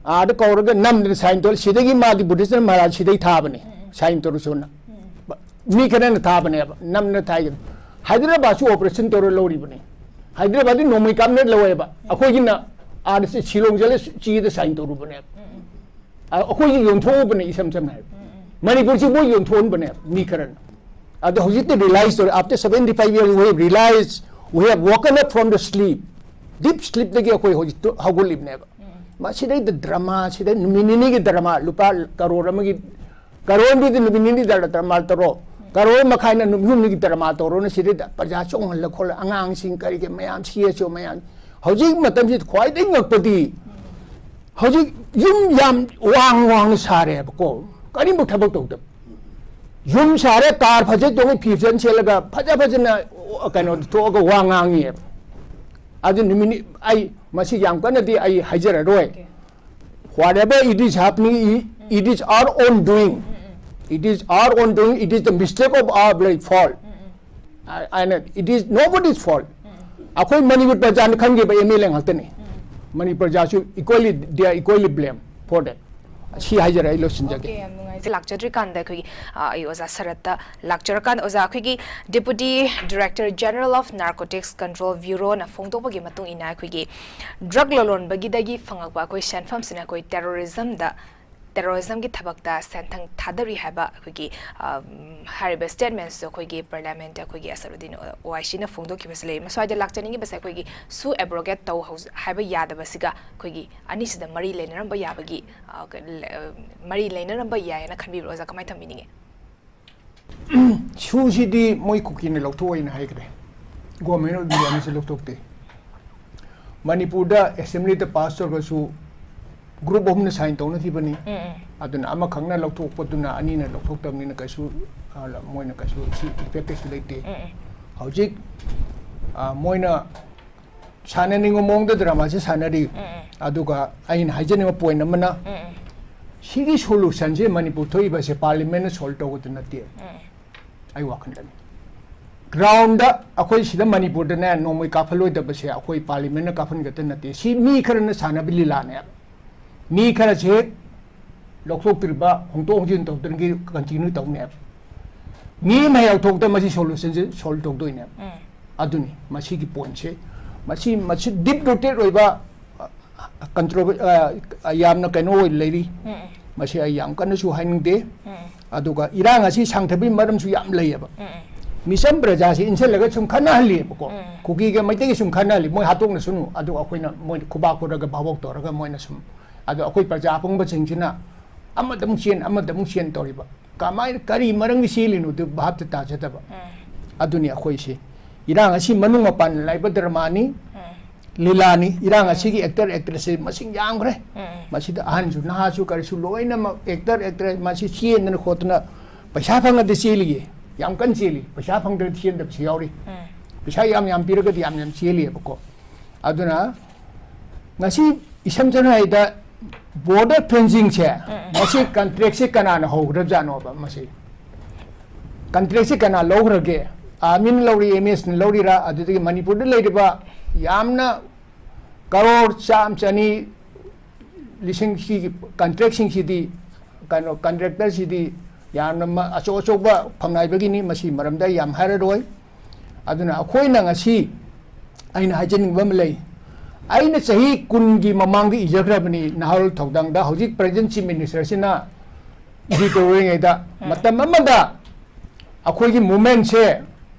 ꯑꯥꯗ ꯀꯧꯔꯒ ꯅꯝꯗꯅ sign ꯇꯧ꯫ ꯁꯤꯗꯒꯤ ꯃꯥꯗꯤ ꯕꯨꯙꯤꯁ꯭ꯠ ꯃꯍꯥꯔꯥꯖ ꯁꯤꯗꯩ ꯊꯥꯕꯅꯦ, sign ꯇꯧꯔꯨꯁꯨꯅ꯫ ꯃꯤ ꯈꯔꯅ ꯊꯥꯕꯅꯦꯕ, ꯅꯝꯗꯅ ꯊꯥꯏꯗꯅ꯫ ꯍꯥꯏꯗ꯭ꯔꯕꯥꯗꯁꯨ operation ꯇꯧꯔ ꯂꯧꯔꯤꯕꯅꯦ꯫ ꯍꯥꯏꯗ꯭ꯔꯕꯥꯗꯇꯤ ꯅꯣꯡꯃꯩ ꯀꯥꯞꯅ ꯂꯧꯋꯦꯕ, ꯑꯩꯈꯣꯏꯒꯤꯅ ꯑꯥꯗ ꯁꯤ-, ꯁꯤꯂꯣꯡ ꯆꯠꯂ ꯆꯦꯗ sign ꯇꯧꯔꯨꯕꯅꯦꯕ꯫ ꯑ-, ꯑꯩꯈꯣꯏꯁꯤ ꯌꯣꯟꯊꯣꯛꯎꯕꯅꯦ, ꯏꯁꯝ ꯁꯝꯅ ꯍꯥꯏꯔꯕꯗ꯫ ꯃꯅꯤꯄꯨꯔꯁꯤ ꯃꯣꯏ ꯌꯣꯟꯊꯣꯛꯍꯟꯕꯅꯦꯕ ꯃꯤ ꯈꯔꯅ꯫ ꯑꯗꯣ ꯍꯧꯖꯤꯛꯇꯤ realize ꯇꯧꯔꯦ꯫ After seventy five years, we have realized, we have woken up from the sleep. Deep sleep ꯇꯒꯤ ꯑꯩꯈꯣꯏ ꯍꯧꯖꯤꯛ ꯍꯧꯒꯠꯂꯤꯕꯅꯦꯕ꯫ ꯃꯁꯤꯗꯩꯗ drama ꯁꯤꯗ ꯅꯨꯃꯤꯠ ꯅꯤꯅꯤꯒꯤ drama, ꯂꯨꯄꯥ ꯀꯔꯣꯔ ꯑꯃꯒꯤ, ꯀꯔꯣꯔ ꯑꯃꯗꯤ ꯅꯨꯃꯤꯠ ꯅꯤꯅꯤ drama ꯇꯧꯔꯣ, ꯀꯔꯣꯔ ꯃꯈꯥꯏꯅ ꯅꯨꯃꯤꯠ ꯍꯨꯝꯅꯤꯒꯤ drama ꯇꯧꯔꯣꯅ ꯁꯤꯗꯩꯗ ꯄ꯭ꯔꯖꯥ ꯆꯣꯡꯍꯜꯂ ꯈꯣꯠꯂ, ꯑꯉꯥꯡꯁꯤꯡ ꯀꯔꯤꯒꯤ ꯃꯌꯥꯝ, C S O ꯃꯌꯥꯝ꯫ ꯍꯧꯖꯤꯛ ꯃꯇꯝꯁꯤꯗ ꯈ꯭ꯋꯥꯏꯗꯒꯤ ꯉꯛꯄꯗꯤ, ꯍꯧꯖꯤꯛ ꯌꯨꯝ ꯌꯥꯝ ꯋꯥꯡ ꯋꯥꯡꯅ ꯁꯥꯔꯦꯕꯀꯣ, ꯀꯔꯤꯝꯐꯥꯎ ꯊꯕꯛ ꯇꯧꯗꯕ꯫ ꯌꯨꯝ ꯁꯥꯔꯦ, car ꯐꯖ ꯇꯣꯡꯉꯤ, ꯐꯤ ꯐꯖꯅ ꯁꯦꯠꯂꯒ ꯐꯖ ꯐꯖꯅ ꯀꯩꯅꯣ ꯊꯣꯛꯑꯒ ꯋꯥ ꯉꯥꯡꯉꯤꯑꯕ꯫ ꯑꯗꯨ ꯅꯨꯃꯤꯠ ꯅꯤ-, ꯑꯩ ꯃꯁꯤ ꯌꯥꯝ ꯀꯟꯅꯗꯤ ꯑꯩ ꯍꯥꯏꯖꯔꯔꯣꯏ꯫ Whatever it is happening, it is our own doing. It is our own doing. It is the mistake of our very fault. ꯑꯩꯅ, it is nobody's fault. ꯑꯩꯈꯣꯏ ꯃꯅꯤꯄꯨꯔ ꯄ꯭ꯔꯖꯥꯅ ꯈꯟꯈꯤꯕ ꯑꯦꯝ ꯑꯦꯜ ꯑꯦ ꯉꯥꯛꯇꯅꯤ. Manipur ꯄ꯭ꯔꯖꯥꯁꯨ equally, they are equally blame for that. ꯁꯤ ꯍꯥꯏꯖꯔ ꯑꯩ ꯂꯣꯏꯁꯤꯟꯖꯒꯦ꯫ Okay, ꯌꯥꯝ ꯅꯨꯡꯉꯥꯏꯖꯩ꯫ ꯂꯥꯛꯆꯗ꯭ꯔꯤꯀꯥꯟꯗ ꯑꯩꯈꯣꯏꯒꯤ, ꯑ, ꯑꯩ ꯑꯣꯖꯥ ꯁꯔꯠꯇ ꯂꯥꯛꯆꯔꯀꯥꯟꯗ, ꯑꯣꯖꯥ, ꯑꯩꯈꯣꯏꯒꯤ Deputy Director General of Narcotics Control Bureauꯅ ꯐꯣꯡꯗꯣꯛꯄꯒꯤ ꯃꯇꯨꯡ ꯏꯟꯅ, ꯑꯩꯈꯣꯏꯒꯤ drug ꯂꯂꯣꯟꯕꯒꯤꯗꯒꯤ ꯐꯪꯉꯛꯄ ꯑꯩꯈꯣꯏ ꯁꯦꯟꯐꯝꯁꯤꯅ ꯑꯩꯈꯣꯏ terrorismꯗ, terrorismꯒꯤ ꯊꯕꯛꯇ ꯁꯦꯟꯊꯪ ꯊꯥꯗꯔꯤ ꯍꯥꯏꯕ ꯑꯩꯈꯣꯏꯒꯤ, ꯑ, ꯍꯥꯏꯔꯤꯕ statementꯁꯨ ꯑꯩꯈꯣꯏꯒꯤ Parliament, ꯑꯩꯈꯣꯏꯒꯤ ꯑꯁꯔꯨꯗꯤꯟ ꯑꯣꯋꯥꯏꯁꯤꯅ ꯐꯣꯡꯗꯣꯛꯈꯤꯕꯁꯦ ꯂꯩ꯫ ꯃꯁ꯭ꯋꯥꯏꯗ ꯂꯥꯛꯆꯅꯤꯡꯉꯤꯕꯁꯦ ꯑꯩꯈꯣꯏꯒꯤ ꯁꯨ abrogate ꯇꯧ ꯍꯧꯖ-, ꯍꯥꯏꯕ ꯌꯥꯗꯕꯁꯤꯒ ꯑꯩꯈꯣꯏꯒꯤ ꯑꯅꯤꯁꯤꯗ ꯃꯔꯤ ꯂꯩꯅꯔꯝꯕ ꯌꯥꯕꯒꯤ, ꯑ, ꯀ-, ꯂ-, ꯑ, ꯃꯔꯤ ꯂꯩꯅꯔꯝꯕ ꯌꯥꯏꯌꯦꯅ ꯈꯟꯕꯤꯕ꯭ꯔꯣ, ꯑꯣꯖꯥ? ꯀꯃꯥꯏꯅ ꯊꯝꯕꯤꯅꯤꯡꯉꯤ? ꯁꯨꯁꯤꯗꯤ ꯃꯣꯏ ꯀꯨꯀꯤꯅ ꯂꯧꯊꯣꯛꯑꯣꯏꯅ ꯍꯥꯏꯈ꯭ꯔꯦ꯫ Government of Indiaꯅꯁꯨ ꯂꯧꯊꯣꯛꯇꯦ꯫ ꯃꯅꯤꯄꯨꯔꯗ assemblyꯗ pass ꯇꯧꯔꯒꯁꯨ group ꯑꯍꯨꯝꯅ sign ꯇꯧꯅꯈꯤꯕꯅꯤ꯫ ꯎꯝ, ꯎꯝ꯫ ꯑꯗꯨꯅ ꯑꯃꯈꯛꯅ ꯂꯧꯊꯣꯛꯄꯗꯨꯅ ꯑꯅꯤꯅ ꯂꯧꯊꯣꯛꯇꯕꯅꯤꯅ ꯀꯩꯁꯨ, ꯑ, ꯃꯣꯏꯅ ꯀꯩꯁꯨ ꯁꯤ effect ꯀꯩꯁꯨ ꯂꯩꯇꯦ꯫ ꯎꯝ, ꯎꯝ꯫ ꯍꯧꯖꯤꯛ, ꯑ, ꯃꯣꯏꯅ ꯁꯥꯟꯅꯅꯤꯡꯕ ꯃꯑꯣꯡꯗ dramaꯁꯦ ꯁꯥꯟꯅꯔꯤ꯫ ꯎꯝ, ꯎꯝ꯫ ꯑꯗꯨꯒ ꯑꯩꯅ ꯍꯥꯏꯖꯅꯤꯡꯕ point ꯑꯃꯅ, ꯎꯝ, ꯎꯝ꯫ ꯁꯤꯒꯤ solutionꯁꯦ ꯃꯅꯤꯄꯨꯔ ꯊꯣꯛꯏꯕꯁꯦ Parliamentꯅ solve ꯇꯧꯒꯗꯕ ꯅꯠꯇꯦ꯫ ꯎꯝ꯫ ꯑꯩ ꯋꯥꯈꯜꯗꯅꯤ꯫ Groundꯗ ꯑꯩꯈꯣꯏ ꯁꯤꯗ ꯃꯅꯤꯄꯨꯔꯗꯅꯦ ꯅꯣꯡꯃꯩ ꯀꯥꯞꯍꯜꯂꯣꯏꯗꯕꯁꯦ ꯑꯩꯈꯣꯏ Parliamentꯅ ꯀꯥꯞꯍꯟꯒꯗꯕ ꯅꯠꯇꯦ꯫ ꯁꯤ ꯃꯤ ꯈꯔꯅ ꯁꯥꯟꯅꯕ ꯂꯤꯂꯥꯅꯦꯕ꯫ ꯃꯤ ꯈꯔꯁꯦ ꯂꯧꯊꯣꯛꯇ꯭ꯔꯤꯕ, ꯍꯣꯡꯗꯣꯛ ꯍꯣꯡꯖꯤꯟ ꯇꯧꯗ꯭ꯔꯤꯉꯩ continue ꯇꯧꯅꯦꯕ꯫ ꯃꯤ ꯑꯃ ꯍꯦꯛ ꯂꯧꯊꯣꯛꯇ ꯃꯁꯤ solutionꯁꯦ solve ꯇꯧꯗꯣꯏꯅꯦꯕ꯫ ꯎꯝ꯫ ꯑꯗꯨꯅꯤ ꯃꯁꯤꯒꯤ pointꯁꯦ꯫ ꯃꯁꯤ, ꯃꯁꯤ deep rooted ꯑꯣꯏꯕ, ꯑ, controver-, ꯑ, ꯌꯥꯝꯅ ꯀꯩꯅꯣ ꯑꯣꯏ ꯂꯩꯔꯤ꯫ ꯎꯝ, ꯎꯝ꯫ ꯃꯁꯤ ꯑꯩ ꯌꯥꯝ ꯀꯟꯅꯁꯨ ꯍꯥꯏꯅꯤꯡꯗꯦ꯫ ꯎꯝ꯫ ꯑꯗꯨꯒ ꯏꯔꯥꯡ ꯑꯁꯤ ꯁꯥꯡꯊꯕꯒꯤ ꯃꯔꯝꯁꯨ ꯌꯥꯝ ꯂꯩꯌꯦꯕ꯫ ꯎꯝ, ꯎꯝ꯫ ꯃꯤꯆꯝ ꯄ꯭ꯔꯖꯥꯁꯤ ꯏꯟꯁꯤꯜꯂꯒ ꯁꯨꯝ ꯈꯠꯅꯍꯜꯂꯤꯑꯕꯀꯣ꯫ ꯎꯝ꯫ ꯀꯨꯀꯤꯒ ꯃꯩꯇꯩꯒ ꯁꯨꯝ ꯈꯠꯅꯍꯜꯂꯤ꯫ ꯃꯣꯏ ꯍꯥꯠꯇꯣꯛꯅꯁꯅꯨ꯫ ꯑꯗꯨꯒ ꯑꯩꯈꯣꯏꯅ ꯃꯣꯏ ꯈꯨꯕꯥꯛ ꯈꯨꯔꯒ ꯚꯥꯕꯣꯛ ꯇꯧꯔꯒ ꯃꯣꯏꯅ ꯁꯨꯝ, ꯑꯗꯣ ꯑꯩꯈꯣꯏ ꯄ꯭ꯔꯖꯥ ꯑꯄꯪꯕꯁꯤꯡꯁꯤꯅ ꯑꯃꯗ ꯑꯃꯨꯛ ꯆꯦꯟ, ꯑꯃꯗ ꯑꯃꯨꯛ ꯆꯦꯟ ꯇꯧꯔꯤꯕ꯫ ꯀꯃꯥꯏꯅ, ꯀꯔꯤ ꯃꯔꯝꯒꯤ ꯆꯦꯜꯂꯤꯅꯣ ꯑꯗꯨ ꯚꯥꯞꯇ ꯇꯥꯖꯗꯕ꯫ ꯎꯝ꯫ ꯑꯗꯨꯅꯤ ꯑꯩꯈꯣꯏꯁꯤ꯫ ꯏꯔꯥꯡ ꯑꯁꯤ ꯃꯅꯨꯡ ꯃꯄꯥꯟ ꯂꯩꯕ dramaꯅꯤ, ꯎꯝ꯫ ꯂꯤꯂꯥꯅꯤ꯫ ꯏꯔꯥꯡ ꯑꯁꯤꯒꯤ actor actressꯁꯦ ꯃꯁꯤꯡ ꯌꯥꯝꯈ꯭ꯔꯦ꯫ ꯎꯝ꯫ ꯃꯁꯤꯗ ꯑꯍꯟꯁꯨ ꯅꯍꯥꯁꯨ ꯀꯔꯤꯁꯨ ꯂꯣꯏꯅꯃꯛ actor actress ꯃꯁꯤ ꯆꯦꯟꯗꯅ ꯈꯣꯠꯇꯅ ꯄꯩꯁꯥ ꯐꯪꯉꯗꯤ ꯆꯦꯜꯂꯤꯌꯦ꯫ ꯌꯥꯝ ꯀꯟꯅ ꯆꯦꯜꯂꯤ꯫ ꯄꯩꯁꯥ ꯐꯪꯗ꯭ꯔꯗꯤ ꯆꯦꯟꯗꯕꯁꯨ ꯌꯥꯎꯔꯤ꯫ ꯎꯝ꯫ ꯄꯩꯁꯥ ꯌꯥꯝ ꯌꯥꯝ ꯄꯤꯔꯒꯗꯤ ꯌꯥꯝ ꯌꯥꯝ ꯆꯦꯜꯂꯤꯑꯕꯀꯣ꯫ ꯑꯗꯨꯅ ꯉꯁꯤ ꯏꯁꯝ ꯁꯝꯅ ꯍꯥꯏꯗ border fencingꯁꯦ, ꯎꯝ꯫ ꯃꯁꯤ contractꯁꯦ ꯀꯅꯥꯅ ꯍꯧꯈ꯭ꯔꯕꯖꯥꯠꯅꯣꯕ ꯃꯁꯤ? Contractꯁꯦ ꯀꯅꯥ ꯂꯧꯈ꯭ꯔꯒꯦ? ꯑꯥꯔꯃꯤꯅ ꯂꯧꯔꯤ, ꯑꯦꯝ ꯑꯦꯁꯅ ꯂꯧꯔꯤꯔꯥ, ꯑꯗꯨꯗꯒꯤ ꯃꯅꯤꯄꯨꯔꯗ ꯂꯩꯔꯤꯕ ꯌꯥꯝꯅ ꯀꯔꯣꯔ ꯆꯥꯝ ꯆꯅꯤ ꯂꯤꯁꯤꯡ ꯁꯤꯒꯤ ꯀꯟꯇ꯭ꯔꯦꯛꯁꯤꯡꯁꯤꯗꯤ, ꯀꯩꯅꯣ, ꯀꯟꯇ꯭ꯔꯦꯛꯇꯔꯁꯤꯗꯤ ꯌꯥꯝꯅ ꯃ-, ꯑꯆꯧ ꯑꯆꯧꯕ ꯐꯝꯅꯥꯏꯕꯒꯤꯅꯤ꯫ ꯃꯁꯤ ꯃꯔꯝꯗ ꯑꯩ ꯌꯥꯝ ꯍꯥꯏꯔꯔꯣꯏ꯫ ꯑꯗꯨꯅ ꯑꯩꯈꯣꯏꯅ ꯉꯁꯤ, ꯑꯩꯅ ꯍꯥꯏꯖꯅꯤꯡꯕ ꯑꯃ ꯂꯩ, ꯑꯩꯅ ꯆꯍꯤ ꯀꯨꯟꯒꯤ ꯃꯃꯥꯡꯗ ꯏꯖꯈ꯭ꯔꯕꯅꯤ ꯅꯍꯥꯔꯣꯜ ꯊꯧꯗꯥꯡꯗ, ꯍꯧꯖꯤꯛ present Chief Ministerꯁꯤꯅ ꯏꯗꯤ ꯇꯧꯔꯤꯉꯩꯗ, ꯎꯝ꯫ ꯃꯇꯝ ꯑꯃꯗ ꯑꯩꯈꯣꯏꯒꯤ movementꯁꯦ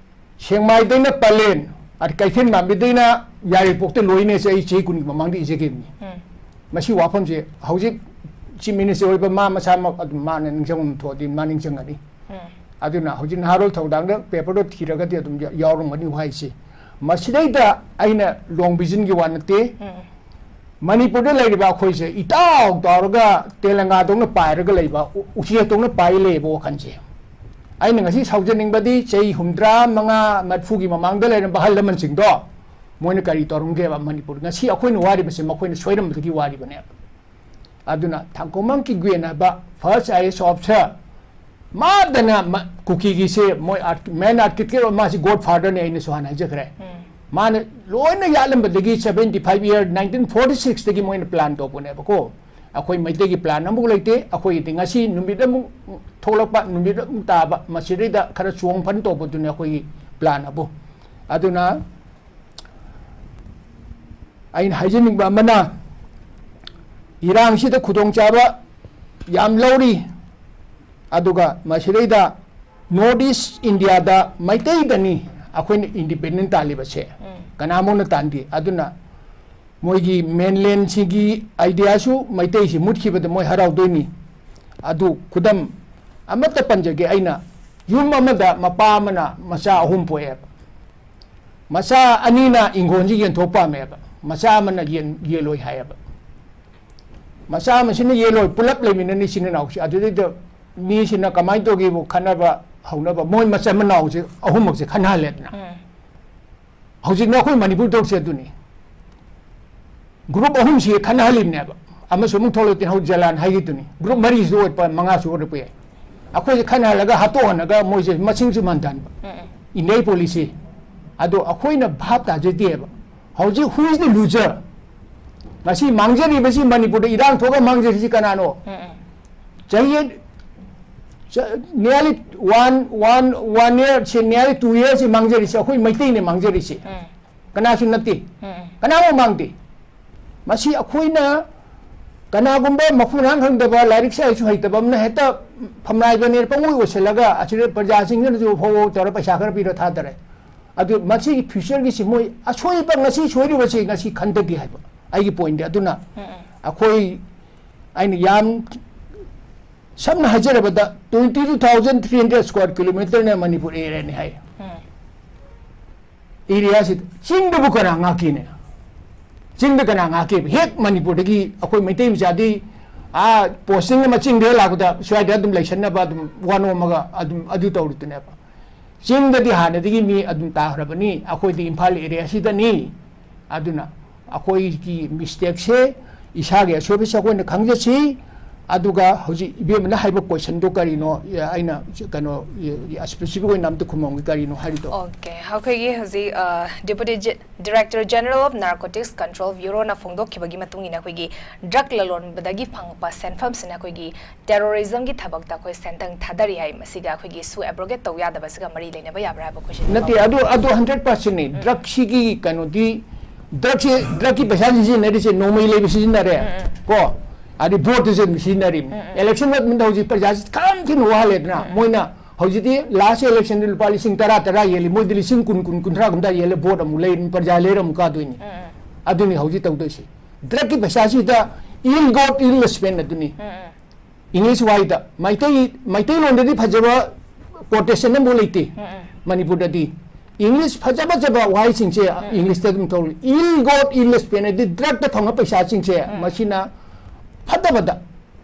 ꯁꯦꯡꯃꯥꯏꯗꯩꯅ ꯄꯂꯦꯟ, ꯑꯗ ꯀꯩꯊꯦꯜ ꯃꯥꯟꯕꯤꯗꯩꯅ ꯌꯥꯏꯔꯤꯄꯣꯛꯇ ꯂꯣꯏꯅꯦꯁꯦ ꯑꯩ ꯆꯍꯤ ꯀꯨꯟꯒꯤ ꯃꯃꯥꯡꯗ ꯏꯖꯈꯤꯕꯅꯤ꯫ ꯎꯝ꯫ ꯃꯁꯤ ꯋꯥꯐꯝꯁꯦ ꯍꯧꯖꯤꯛ Chief Minister ꯑꯣꯏꯕ ꯃꯥ ꯃꯁꯥꯃꯛ ꯑꯗꯨꯝ ꯃꯥꯅ ꯅꯤꯡꯁꯤꯡꯐꯝ ꯊꯣꯛꯑꯗꯤ ꯃꯥ ꯅꯤꯡꯁꯤꯡꯒꯅꯤ꯫ ꯎꯝ꯫ ꯑꯗꯨꯅ ꯍꯧꯖꯤꯛ ꯅꯍꯥꯔꯣꯜ ꯊꯧꯗꯥꯡꯗ paperꯗꯣ ꯊꯤꯔꯒꯗꯤ ꯑꯗꯨꯝ ꯌꯥ-, ꯌꯥꯎꯔꯝꯒꯅꯤ ꯋꯥꯍꯩꯁꯦ꯫ ꯃꯁꯤꯗꯩꯗ ꯑꯩꯅ long visionꯒꯤ ꯋꯥ ꯅꯠꯇꯦ꯫ ꯎꯝ꯫ ꯃꯅꯤꯄꯨꯔꯗ ꯂꯩꯔꯤꯕ ꯑꯩꯈꯣꯏꯁꯦ ꯏꯇꯥꯎ ꯇꯥꯎꯔꯒ ꯇꯦꯂꯪꯒꯥꯗꯧꯅ ꯄꯥꯏꯔꯒ ꯂꯩꯕ, ꯎ-, ꯎꯆꯦꯛꯇꯧꯅ ꯄꯥꯏ ꯂꯩꯌꯦꯕ ꯋꯥꯈꯜꯁꯦ꯫ ꯑꯩꯅ ꯉꯁꯤ ꯁꯥꯎꯖꯅꯤꯡꯕꯗꯤ ꯆꯍꯤ ꯍꯨꯝꯗ꯭ꯔꯥ ꯃꯉꯥ ꯃꯔꯤꯐꯨꯒꯤ ꯃꯃꯥꯡꯗ ꯂꯩꯔꯝꯕ ꯑꯍꯜ ꯂꯃꯟꯁꯤꯡꯗꯣ ꯃꯣꯏꯅ ꯀꯔꯤ ꯇꯧꯔꯝꯒꯦꯕ ꯃꯅꯤꯄꯨꯔ? ꯉꯁꯤ ꯑꯩꯈꯣꯏꯅ ꯋꯥꯔꯤꯕꯁꯦ ꯃꯈꯣꯏꯅ ꯁꯣꯏꯔꯝꯕꯗꯒꯤ ꯋꯥꯔꯤꯕꯅꯦꯕ꯫ ꯑꯗꯨꯅ ꯊꯥꯡꯀꯣꯃꯪ ꯀꯤꯒ꯭ꯋꯦꯟ ꯍꯥꯏꯕ first I A S officer, ꯃꯥꯗꯅ ꯃ-, ꯀꯨꯀꯤꯒꯤꯁꯦ ꯃꯣꯏ ꯑꯥꯔ-, main architect, ꯃꯥꯁꯤ godfatherꯅꯦ, ꯑꯩꯅꯁꯨ ꯍꯥꯟꯅ ꯍꯥꯏꯖꯈ꯭ꯔꯦ꯫ ꯎꯝ꯫ ꯃꯥꯅ ꯂꯣꯏꯅ ꯌꯥꯠꯂꯝꯕꯗꯒꯤ seventy five year, nineteen forty sixꯇꯒꯤ ꯃꯣꯏꯅ plan ꯇꯧꯕꯅꯦꯕꯀꯣ꯫ ꯑꯩꯈꯣꯏ ꯃꯩꯇꯩꯒꯤ plan ꯑꯃꯐꯥꯎ ꯂꯩꯇꯦ꯫ ꯑꯩꯈꯣꯏꯒꯤꯗꯤ ꯉꯁꯤ ꯅꯨꯃꯤꯠ ꯑꯃꯨꯛ ꯊꯣꯛꯂꯛꯄ, ꯅꯨꯃꯤꯠ ꯑꯃꯨꯛ ꯇꯥꯕ, ꯃꯁꯤꯗꯩꯗ ꯈꯔ ꯆꯣꯡ ꯐꯟ ꯇꯧꯕꯗꯨꯅꯤ ꯑꯩꯈꯣꯏꯒꯤ plan ꯑꯕꯨ꯫ ꯑꯗꯨꯅ ꯑꯩꯅ ꯍꯥꯏꯖꯅꯤꯡꯕ ꯑꯃꯅ, ꯏꯔꯥꯡꯁꯤꯗ ꯈꯨꯗꯣꯡꯆꯥꯕ ꯌꯥꯝ ꯂꯧꯔꯤ, ꯑꯗꯨꯒ ꯃꯁꯤꯗꯩꯗ North East Indiaꯗ ꯃꯩꯇꯩꯗꯅꯤ ꯑꯩꯈꯣꯏꯅ independent ꯇꯥꯜꯂꯤꯕꯁꯦ, ꯎꯝ꯫ ꯀꯅꯥꯃꯨꯛꯅ ꯇꯥꯟꯗꯦ꯫ ꯑꯗꯨꯅ ꯃꯣꯏꯒꯤ mainlandꯁꯤꯒꯤ ideaꯁꯨ ꯃꯩꯇꯩꯁꯤ ꯃꯨꯠꯈꯤꯕꯗ ꯃꯣꯏ ꯍꯔꯥꯎꯗꯣꯏꯅꯤ꯫ ꯑꯗꯨ ꯈꯨꯗꯝ ꯑꯃꯠꯇ ꯄꯟꯖꯒꯦ ꯑꯩꯅ, ꯌꯨꯝ ꯑꯃꯗ ꯃꯄꯥ ꯑꯃꯅ ꯃꯆꯥ ꯑꯍꯨꯝ ꯄꯣꯛꯑꯦꯕ꯫ ꯃꯆꯥ ꯑꯅꯤꯅ ꯏꯪꯈꯣꯜꯁꯤ ꯌꯦꯟꯊꯣꯛ ꯄꯥꯝꯃꯦꯕ, ꯃꯆꯥ ꯑꯃꯅ ꯌꯦꯟ ꯌꯦꯜꯂꯣꯏ ꯍꯥꯏꯌꯦꯕ꯫ ꯃꯆꯥ ꯑꯃꯁꯤꯅ ꯌꯦꯜꯂꯣꯏ, ꯄꯨꯂꯞ ꯂꯩꯃꯤꯟꯅꯅꯤ ꯏꯆꯤꯟ ꯏꯅꯥꯎꯁꯦ꯫ ꯑꯗꯨꯗꯩꯗ ꯃꯤꯁꯤꯅ ꯀꯃꯥꯏꯅ ꯇꯧꯒꯦꯕꯨ ꯈꯠꯅꯕ ꯍꯧꯅꯕ, ꯃꯣꯏ ꯃꯆꯤꯟ ꯃꯅꯥꯎꯁꯦ ꯑꯍꯨꯝꯃꯛꯁꯦ ꯈꯠꯅꯍꯜꯂꯦꯗꯅ꯫ ꯎꯝ꯫ ꯍꯧꯖꯤꯛꯅ ꯑꯩꯈꯣꯏ ꯃꯅꯤꯄꯨꯔ ꯇꯧꯔꯤꯁꯦ ꯑꯗꯨꯅꯤ꯫ Group ꯑꯍꯨꯝꯁꯤ ꯈꯠꯅꯍꯜꯂꯤꯕꯅꯦꯕ꯫ ꯑꯃꯁꯨ ꯑꯃꯨꯛ ꯊꯣꯛꯂꯛꯇꯦ, ꯍꯧꯖꯤꯛ ꯖꯂꯥꯟ ꯍꯥꯏꯈꯤꯗꯨꯅꯤ꯫ Group ꯃꯔꯤꯁꯨ ꯑꯣꯏꯔꯛꯄ, ꯃꯉꯥꯁꯨ ꯑꯣꯏꯔꯛꯄ ꯌꯥꯏ꯫ ꯑꯩꯈꯣꯏꯁꯦ ꯈꯠꯅꯍꯜꯂꯒ ꯍꯥꯠꯇꯣꯛꯍꯜꯂꯒ ꯃꯣꯏꯁꯦ ꯃꯁꯤꯡꯁꯨ ꯃꯥꯟꯊꯍꯟꯕ꯫ ꯎꯝ, ꯎꯝ꯫ India policy ꯑꯗꯣ ꯑꯩꯈꯣꯏꯅ ꯚꯥꯞ ꯇꯥꯖꯗꯦꯕ꯫ ꯍꯧꯖꯤꯛ who is the loser? ꯉꯁꯤ ꯃꯥꯡꯖꯔꯤꯕꯁꯤ, ꯃꯅꯤꯄꯨꯔꯗ ꯏꯔꯥꯡ ꯊꯣꯛꯑꯒ ꯃꯥꯡꯖꯔꯤꯁꯤ ꯀꯅꯥꯅꯣ? ꯎꯝ, ꯎꯝ. ꯆꯍꯤ ꯆ- nearly one, one, one year ꯁꯦ, nearly two year ꯁꯦ ꯃꯥꯡꯖꯔꯤꯁꯦ ꯑꯩꯈꯣꯏ ꯃꯩꯇꯩꯅ ꯃꯥꯡꯖꯔꯤꯁꯦ꯫ ꯎꯝ, ꯀꯅꯥꯁꯨ ꯅꯠꯇꯦ꯫ ꯎꯝ, ꯎꯝ. ꯀꯅꯥꯃꯨꯛ ꯃꯥꯡꯗꯦ꯫ ꯃꯁꯤ ꯑꯩꯈꯣꯏꯅ ꯀꯅꯥꯒꯨꯝꯕ ꯃꯈꯨꯠ ꯃꯈꯥ ꯈꯪꯗꯕ, ꯂꯥꯏꯔꯤꯛ ꯁꯥꯏꯁꯨ ꯍꯩꯇꯕ ꯑꯃꯅ ꯍꯦꯛꯇ ꯐꯝꯅꯥꯏꯕꯅꯦ ꯄꯪꯑꯣꯏ ꯑꯣꯏꯁꯤꯜꯂꯒ ꯑꯁꯤꯗ ꯄ꯭ꯔꯖꯥꯁꯤꯡꯁꯤꯅꯁꯨ ꯐꯧ ꯐꯧ ꯇꯧꯔ ꯄꯩꯁꯥ ꯈꯔ ꯄꯤꯔ ꯊꯥꯗꯔꯦ꯫ ꯑꯗꯨ ꯃꯁꯤꯒꯤ future ꯒꯤꯁꯤ ꯃꯣꯏ ꯑꯁꯣꯏꯕ, ꯉꯁꯤ ꯁꯣꯏꯔꯤꯕꯁꯤ ꯉꯁꯤ ꯈꯟꯊꯒꯦ ꯍꯥꯏꯕ ꯑꯩꯒꯤ point ꯗꯤ꯫ ꯑꯗꯨꯅ ꯎꯝ, ꯎꯝ. ꯑꯩꯈꯣꯏ, ꯑꯩꯅ ꯌꯥꯝ ꯁꯝꯅ ꯍꯥꯏꯖꯔꯕꯗ twenty two thousand three hundred square kilometre ꯅꯦ ꯃꯅꯤꯄꯨꯔ area ꯅꯤ ꯍꯥꯏ꯫ ꯎꯝ. Area ꯁꯤꯗ ꯆꯤꯡꯗꯕꯨ ꯀꯅꯥ ꯉꯥꯛꯀꯦꯅꯦ? ꯆꯤꯡꯗ ꯀꯅꯥ ꯉꯥꯛꯀꯦꯕ? ꯍꯦꯛ ꯃꯅꯤꯄꯨꯔꯗꯒꯤ ꯑꯩꯈꯣꯏ ꯃꯩꯇꯩ ꯃꯆꯥꯗꯤ ꯑꯥ posting ꯑꯃ ꯆꯤꯡꯗ ꯍꯦꯛ ꯂꯥꯛꯄꯗ ꯁ꯭ꯋꯥꯏꯗ ꯑꯗꯨꯝ ꯂꯩꯁꯟꯅꯕ, ꯑꯗꯨꯝ ꯋꯥ ꯅꯣꯝꯃꯒ ꯑꯗꯨꯝ ꯑꯗꯨ ꯇꯧꯔꯤꯗꯨꯅꯦꯕ꯫ ꯆꯤꯡꯗꯗꯤ ꯍꯥꯟꯅꯗꯒꯤ ꯃꯤ ꯑꯗꯨꯝ ꯇꯥꯈ꯭ꯔꯕꯅꯤ, ꯑꯩꯈꯣꯏꯗꯤ ꯏꯝꯐꯥꯜ area ꯁꯤꯗꯅꯤ꯫ ꯑꯗꯨꯅ ꯑꯩꯈꯣꯏꯒꯤ mistake ꯁꯦ, ꯏꯁꯥꯒꯤ ꯑꯁꯣꯏꯕꯁꯦ ꯑꯩꯈꯣꯏꯅ ꯈꯪꯖꯁꯤ꯫ ꯑꯗꯨꯒ ꯍꯧꯖꯤꯛ ꯏꯕꯦꯝꯃꯅ ꯍꯥꯏꯕ question ꯗꯣ ꯀꯔꯤꯅꯣ? ꯑꯩꯅ ꯀꯩꯅꯣ, specific ꯑꯣꯏꯅ ꯑꯝꯇ ꯈꯨꯝꯃꯝꯒꯦ, ꯀꯔꯤꯅꯣ ꯍꯥꯏꯔꯤꯗꯣ? Okay, ꯑꯩꯈꯣꯏꯒꯤ ꯍꯧꯖꯤꯛ, ꯑ, Deputy Ge-, Director General of Narcotics Control Bureau ꯅ ꯐꯣꯡꯗꯣꯛꯈꯤꯕꯒꯤ ꯃꯇꯨꯡ ꯏꯟꯅ ꯑꯩꯈꯣꯏꯒꯤ drug ꯂꯂꯣꯟꯕꯗꯒꯤ ꯐꯪꯉꯛꯄ ꯁꯦꯟꯐꯝꯁꯤꯅ ꯑꯩꯈꯣꯏꯒꯤ terrorism ꯒꯤ ꯊꯕꯛꯇ ꯑꯩꯈꯣꯏ ꯁꯦꯟꯊꯪ ꯊꯥꯗꯔꯤ ꯍꯥꯏ꯫ ꯃꯁꯤꯒ ꯑꯩꯈꯣꯏꯒꯤ ꯁꯨ abrogate ꯇꯧ ꯌꯥꯗꯕꯁꯤꯒ ꯃꯔꯤ ꯂꯩꯅꯕ ꯌꯥꯕ꯭ꯔꯥ ꯍꯥꯏꯕ question ꯗꯨ ꯅꯠꯇꯦ, ꯐꯥꯎꯕ꯫ ꯑꯗꯨ, ꯑꯗꯨ hundred percent ꯅꯤ꯫ Drug ꯁꯤꯒꯤ ꯀꯩꯅꯣꯗꯤ, drug ꯁꯦ, drug ꯀꯤ ꯄꯩꯁꯥ ꯁꯤꯖꯤꯟꯅꯔꯤꯁꯦ ꯅꯣꯡꯃꯩ ꯂꯩꯕ ꯁꯤꯖꯤꯟꯅꯔꯦ, ꯎꯝ, ꯎꯝ. ꯀꯣ, ꯑꯗꯩ vote ꯇ ꯁꯤꯖꯤꯟꯅꯔꯤꯕꯅꯤ꯫ ꯎꯝ, ꯎꯝ. Election ꯃꯇꯝꯗ ꯍꯧꯖꯤꯛ ꯄ꯭ꯔꯖꯥꯁꯤ ꯈꯝ ꯊꯤꯅ ꯋꯥꯍꯜꯂꯦꯗꯅ꯫ ꯎꯝ, ꯎꯝ. ꯃꯣꯏꯅ ꯍꯧꯖꯤꯛꯇꯤ last election ꯗ ꯂꯨꯄꯥ ꯂꯤꯁꯤꯡ ꯇꯔꯥ, ꯇꯔꯥ ꯌꯦꯜꯂꯤ, ꯃꯣꯏꯗꯤ ꯂꯤꯁꯤꯡ ꯀꯨꯟ, ꯀꯨꯟ, ꯀꯨꯟꯊ꯭ꯔꯥ, ꯀꯨꯟꯊ꯭ꯔꯥ ꯌꯦꯜꯂꯦ, vote ꯑꯃꯨꯛ ꯂꯩꯔꯅꯤ, ꯄ꯭ꯔꯖꯥ ꯂꯩꯔ ꯑꯃꯨꯛ ꯀꯥꯗꯣꯏꯅꯤ꯫ ꯎꯝ, ꯎꯝ. ꯑꯗꯨꯅꯤ ꯍꯧꯖꯤꯛ ꯇꯧꯗꯣꯏꯁꯤ꯫ Drug ꯀꯤ ꯄꯩꯁꯥꯁꯤꯗ ill got ill spend ꯑꯗꯨꯅꯤ꯫ ꯎꯝ, ꯎꯝ. English ꯋꯥꯍꯩꯗ, ꯃꯩꯇꯩ, ꯃꯩꯇꯩꯂꯣꯟꯗꯗꯤ ꯐꯖꯕ quotation ꯑꯃꯐꯥꯎ ꯂꯩꯇꯦ꯫ ꯎꯝ, ꯎꯝ. ꯃꯅꯤꯄꯨꯔꯗꯗꯤ English ꯐꯖ ꯐꯖꯕ ꯋꯥꯍꯩꯁꯤꯡꯁꯦ, ꯎꯝ. English ꯇ ꯑꯗꯨꯝ ꯊꯣꯛꯂꯛꯏ꯫ Ill got ill spend ꯍꯥꯏꯗꯤ drug ꯇ ꯐꯪꯕ ꯄꯩꯁꯥꯁꯤꯡꯁꯦ, ꯎꯝ. ꯃꯁꯤꯅ ꯐꯠꯇꯕꯗ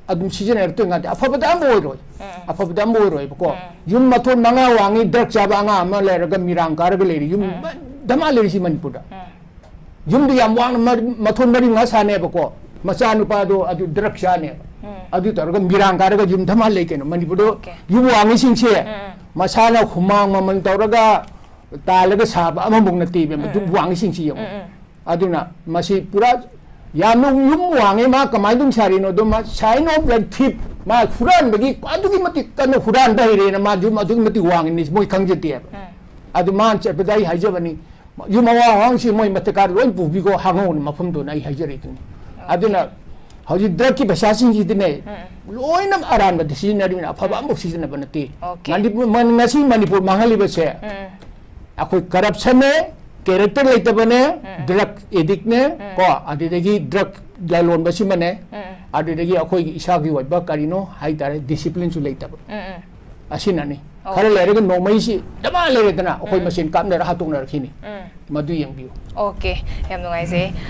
ꯑꯗꯨꯝ ꯁꯤꯖꯤꯟꯅꯔꯛꯇꯣꯏ ꯉꯥꯛꯇ, ꯑꯐꯕꯗ ꯑꯃ ꯑꯣꯏꯔꯣꯏ꯫ ꯎꯝ. ꯑꯐꯕꯗ ꯑꯃ ꯑꯣꯏꯔꯣꯏꯕꯀꯣ꯫ ꯎꯝ. ꯌꯨꯝ ꯃꯊꯣꯟ ꯃꯉꯥ ꯋꯥꯡꯉꯤ, drug ꯆꯥꯕ ꯑꯉꯥꯡ ꯑꯃ ꯂꯩꯔꯒ ꯃꯤꯔꯥꯡ ꯀꯥꯔꯒ ꯂꯩꯔꯤ꯫ ꯌꯨꯝ ꯎꯝ. ꯙꯃꯥ ꯂꯩꯔꯤꯁꯤ ꯃꯅꯤꯄꯨꯔꯗ꯫ ꯎꯝ. ꯌꯨꯝꯗꯨ ꯌꯥꯝ ꯋꯥꯡꯅ, ꯃ-, ꯃꯊꯣꯟ ꯃꯔꯤ ꯃꯉꯥ ꯁꯥꯅꯦꯕꯀꯣ, ꯃꯆꯥꯅꯨꯄꯥꯗꯣ ꯑꯗꯨ drug ꯆꯥꯅꯦꯕ꯫ ꯎꯝ. ꯑꯗꯨ ꯇꯧꯔꯒ ꯃꯤꯔꯥꯡ ꯀꯥꯔꯒ ꯌꯨꯝ ꯙꯃꯥ ꯂꯩ ꯀꯩꯅꯣ꯫ ꯃꯅꯤꯄꯨꯔꯗ Okay. ꯌꯨꯝ ꯋꯥꯡꯉꯤꯁꯤꯡꯁꯦ ꯎꯝ. ꯃꯁꯥꯅ ꯍꯨꯃꯥꯡ ꯃꯃꯜ ꯇꯧꯔꯒ ꯇꯥꯜꯂꯒ ꯁꯥꯕ ꯑꯃꯃꯨꯛ ꯅꯠꯇꯦꯕ, ꯃꯗꯨ ꯎꯝ, ꯎꯝ꯫ ꯋꯥꯡꯉꯤꯁꯤꯡꯁꯤ ꯌꯦꯡꯉꯨ꯫ ꯎꯝ, ꯎꯝ꯫ ꯑꯗꯨꯅ ꯃꯁꯤ ꯄꯨꯔꯥ ꯌꯥꯝꯅ ꯌꯨꯝ ꯋꯥꯡꯉꯦ, ꯃꯥ ꯀꯃꯥꯏꯅ ꯑꯗꯨꯝ ꯁꯥꯔꯤꯅꯣ? ꯑꯗꯣ ꯃꯥ sign of the thief, ꯃꯥ ꯍꯨꯔꯥꯟꯕꯒꯤ ꯑꯗꯨꯛꯀꯤ ꯃꯇꯤꯛ ꯀꯟꯅ ꯍꯨꯔꯥꯟꯕ ꯍꯩꯔꯦꯅ ꯃꯥ ꯌꯨꯝ ꯑꯗꯨꯛꯀꯤ ꯃꯇꯤꯛ ꯋꯥꯡꯉꯤꯅꯤ, ꯃꯣꯏ ꯈꯪꯖꯗꯦꯕ꯫ ꯎꯝ꯫ ꯑꯗꯨ ꯃꯥꯅ ꯆꯠꯄꯗ ꯑꯩ ꯍꯥꯏꯖꯕꯅꯤ, ꯌꯨꯝ ꯑꯋꯥꯡ ꯑꯋꯥꯡꯁꯤ ꯃꯣꯏ ꯃꯊꯛꯀꯥ ꯂꯣꯏ ꯄꯨꯕꯤꯈꯣ, ꯍꯥꯡꯍꯧꯅ ꯃꯐꯝꯗꯨꯅ ꯑꯩ ꯍꯥꯏꯖꯔꯤꯗꯨꯅꯤ꯫ ꯑꯗꯨꯅ ꯍꯧꯖꯤꯛ drugꯀꯤ ꯄꯩꯁꯥꯁꯤꯡꯁꯤꯗꯤꯅꯦ, ꯎꯝ꯫ ꯂꯣꯏꯅ ꯑꯔꯥꯟꯕꯗ ꯁꯤꯖꯤꯟꯅꯔꯤꯕꯅꯤ, ꯑꯐꯕ ꯑꯃꯐꯥꯎ ꯁꯤꯖꯤꯟꯅꯕ ꯅꯠꯇꯦ꯫ Okay꯫ ꯃꯅꯤꯄꯨꯔ, ꯃ-, ꯉꯁꯤ ꯃꯅꯤꯄꯨꯔ ꯃꯥꯡꯍꯜꯂꯤꯕꯁꯦ ꯎꯝ꯫ ꯑꯩꯈꯣꯏ corruptionꯅꯦ, character ꯂꯩꯇꯕꯅꯦ, ꯎꯝ꯫ Drug addictꯅꯦ, ꯎꯝ꯫ ꯀꯣ, ꯑꯗꯨꯗꯒꯤ drug ꯂꯂꯣꯟꯕꯁꯤꯃꯅꯦ, ꯎꯝ꯫ ꯑꯗꯨꯗꯒꯤ ꯑꯩꯈꯣꯏꯒꯤ ꯏꯁꯥꯒꯤ ꯑꯣꯏꯕ ꯀꯔꯤꯅꯣ ꯍꯥꯏꯇꯥꯔꯦ, disciplineꯁꯨ ꯂꯩꯇꯕ꯫ ꯎꯝ, ꯎꯝ꯫ ꯑꯁꯤꯅꯅꯤ꯫ ꯑꯣ꯫ ꯈꯔ ꯂꯩꯔꯒ ꯅꯣꯡꯃꯩꯁꯤ ꯗꯃꯥ ꯂꯩꯔꯦꯗꯅ, ꯑꯩꯈꯣꯏ ꯎꯝ꯫ ꯃꯁꯦꯟ ꯀꯥꯞꯅꯔ ꯍꯥꯠꯇꯣꯛꯅꯔꯛꯈꯤꯅꯤ꯫ ꯎꯝ꯫ ꯃꯗꯨ ꯌꯦꯡꯕꯤꯌꯨ꯫ Okay, ꯌꯥꯝ ꯅꯨꯡꯉꯥꯏꯖꯩ꯫